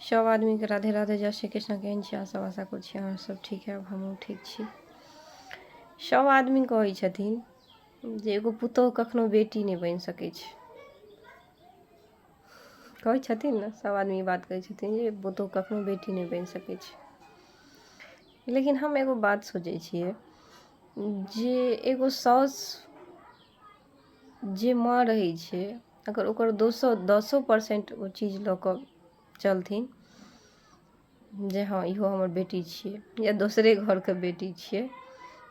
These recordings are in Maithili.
सब आदमीके राधे राधे, जय श्री कृष्ण। केहन छी अहाँ सब? आशा करै छी अहाँ सब ठीक हैब, हमहूँ ठीक छी। सब आदमी कहै छथिन जे एगो पुतोहु कखनो बेटी नहि बनि सकै छै। कहै छथिन ने सब आदमी, ई बात कहै छथिन जे पुतोहु कखनो बेटी नहि बनि सकै छै। लेकिन हम एगो बात सोचै छियै जे एगो साउस जे माँ रहै छै, अगर ओकर दोसो दसो परसेन्ट ओ चीज लऽ कऽ चलथिन जे हँ इहो हमर बेटी छियै या दोसरे घरके बेटी छियै,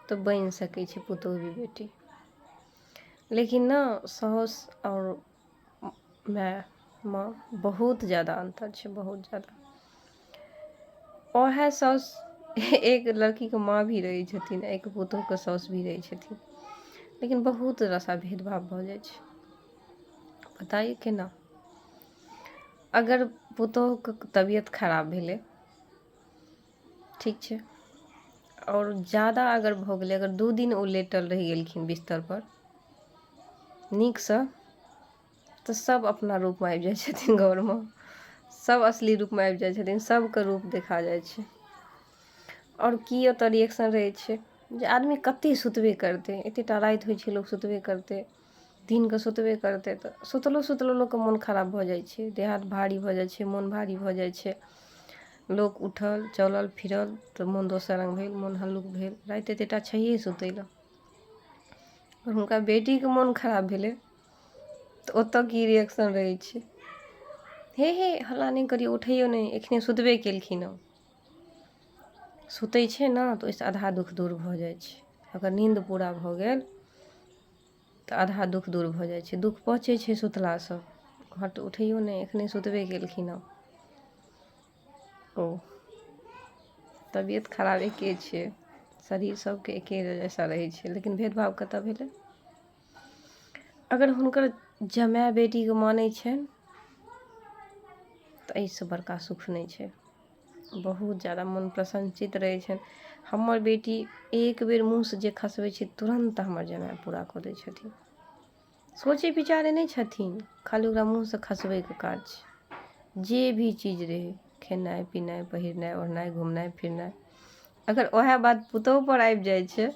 तऽ बनि सकै छै पुतोहु भी बेटी। लेकिन ने साउस आओर माय मे बहुत जादा अन्तर छै, बहुत जादा। ओएह साउस एक लड़कीके माँ भी रहै छथिन, एक पुतोहुके साउस भी रहै छथिन, लेकिन बहुत रास भेदभाव भऽ जाइ छै। पता यऽ केना? अगर पुतोहुके तबियत खराब भेलै, ठीक छै, आओर जादा अगर भऽ गेलै, अगर 2 दिन ओ लेटल रहि गेलखिन बिस्तरपर नीकसँ, तऽ सब अपना रूपमे आबि जाइ छथिन। घरमे सब असली रूपमे आबि जाइ छथिन, सबके रूप देखा जाइ छै। आओर की ओतऽ रिएक्शन रहै छै जे आदमी कते सुतबे करतै, एतेटा राति होइ छै, लोक सुतबे करतै, दिनके सुतबे करतै। तऽ सुतलो सुतलो लोकके मोन खराब भऽ जाइ छै, देह हाथ भारी भऽ जाइ छै, मोन भारी भऽ जाइ छै। लोक उठल चलल फिरल तऽ मोन दोसर रङ्ग भेल, मोन हल्लुक भेल। राति एतेटा छैहे सुतै लए। आओर हुनका बेटीके मोन खराब भेलै तऽ ओतऽ की रिएक्शन रहै छै? हे हे, हल्ला नहि करियौ, उठैयौ नहि, एखने सुतबे केलखिन हँ। सुतै छै ने तऽ ओहिसँ आधा दुःख दूर भऽ जाइ छै। अगर नीन्द पूरा भऽ गेल तऽ आधा दुःख दूर भऽ जाइ छै। दुःख पचै छै सुतलासँ। हट, उठैयौ नहि, एखने सुतबे केलखिन हँ। ओ तबियत खराब एके छै, शरीर सबके एके जैसा रहै छै, लेकिन भेदभाव कतऽ भेलै? अगर हुनकर जमाए बेटीके मानै छनि तऽ एहिसँ बड़का सुख नहि छै। बहुत जादा मोन प्रसन्नचित रहै छनि। हमर बेटी एक बेर मुँहसँ जे खसबै छै, तुरन्त हमर जमाए पूरा कऽ दै छथिन। सोचै विचारै नहि छथिन, खाली ओकरा मुँहसँ खसबैके काज छै। जे भी चीज रहै, खेनाइ पिनाइ, पहिरनाइ ओढ़नाइ, घुमनाइ फिरनाइ। अगर ओएह बात पुतोहुपर आबि जाइ छै,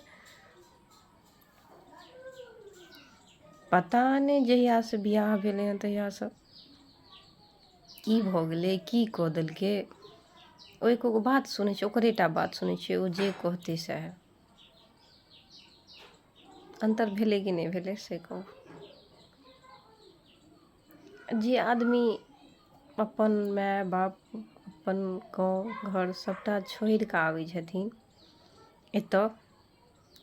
पता नहि जहियासँ बियाह भेलै हँ तहियासँ की भऽ गेलै, की कऽ देलकै। ओ एको गो बात सुनै छै? ओकरे टा बात सुनै छियै, ओ जे कहतै सएह। अन्तर भेलै कि नहि भेलै से कहू? जे आदमी अपन माय बाप, अपन गाँव घर सभटा छोड़ि कऽ आबै छथिन एतऽ,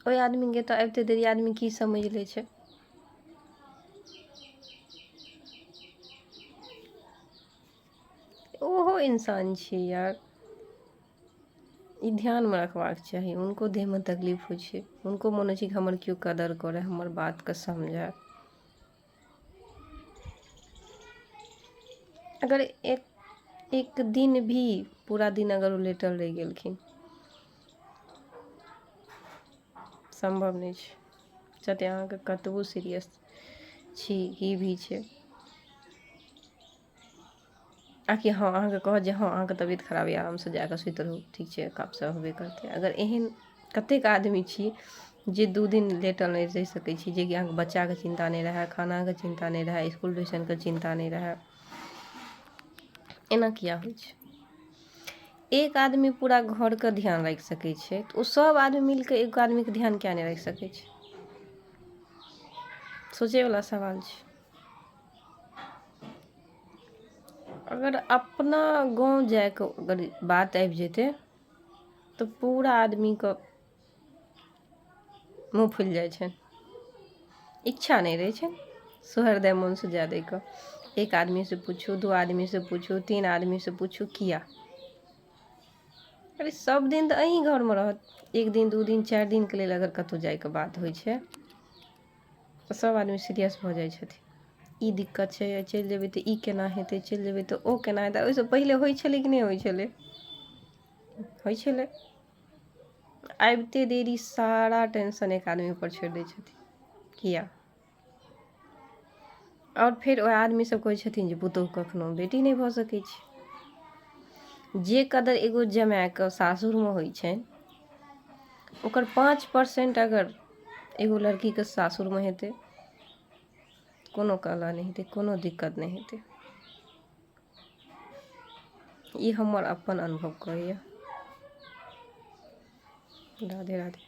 ओहि आदमीके एतऽ आबिते देरी आदमी की समझि लै छै? ओहो इंसान छियै यार, ई ध्यानमे रखबाक चाही। हुनको देहमे तकलीफ होइ छै, हुनको मोन होइ छै कि हमर केओ कदर करै, हमर बातके समझै। अगर एक एक दिन भी, पूरा दिन अगर ओ लेटल रहि गेलखिन, सम्भव नहि छै। जते अहाँके कतबो सीरियस छी, की भी छै, आकि हँ अहाँके कहत जे हँ अहाँके तबियत खराब यऽ, आरामसँ जा कऽ सुति रहू, ठीक छै, कापसँ होबे करतै। अगर एहन कतेक आदमी छी जे 2 दिन लेटल नहि रहि सकै छी, जेकि अहाँके बच्चाके चिन्ता नहि रहए, खानाके चिन्ता नहि रहए, इसकुल ट्यूशनके चिन्ता नहि रहए? एना किया होइ छै? एक आदमी पूरा घरके ध्यान राखि सकै छै तऽ ओ सब आदमी मिलके एक आदमीके ध्यान किया नहि राखि सकै छै? सोचैवला सवाल छै। अगर अपना गाँव जाइके अगर बात आबि जेतै तऽ पूरा आदमीके मुँह फुलि जाइ छै, इच्छा नहि रहै छै सोहरदय मोनसँ जाय दैके। एक आदमीसँ पूछू, 2 आदमीसँ पूछू, 3 आदमीसँ पूछू, किया? अरे सब दिन तऽ अहीं घरमे रहत। एक दिन, 2 दिन, 4 दिनके लेल अगर कतहु जाइके बात होइ छै तऽ सब आदमी सीरियस भऽ जाइ छथिन। ई दिक्कत छै, चलि जेबै तऽ ई केना हेतै, चलि जेबै तऽ ओ केना हेतै। ओहिसँ पहिले होइ छलै कि नहि होइ छलै? होइ छलै। आबिते देरी सारा टेंशन एक आदमीपर छोड़ि दै छथिन। किया? आओर फेर ओहि आदमी सब कहै छथिन जे पुतोहु कखनो बेटी नहि भऽ सकै छै। जे कदर एगो जमायके सासुरमे होइ छनि, ओकर 5% अगर एगो लड़कीके सासुरमे हेतै, कोनो कलह नहि हेतै, कोनो दिक्कत नहि हेतै। ई हमर अपन अनुभव कहैए। राधे राधे।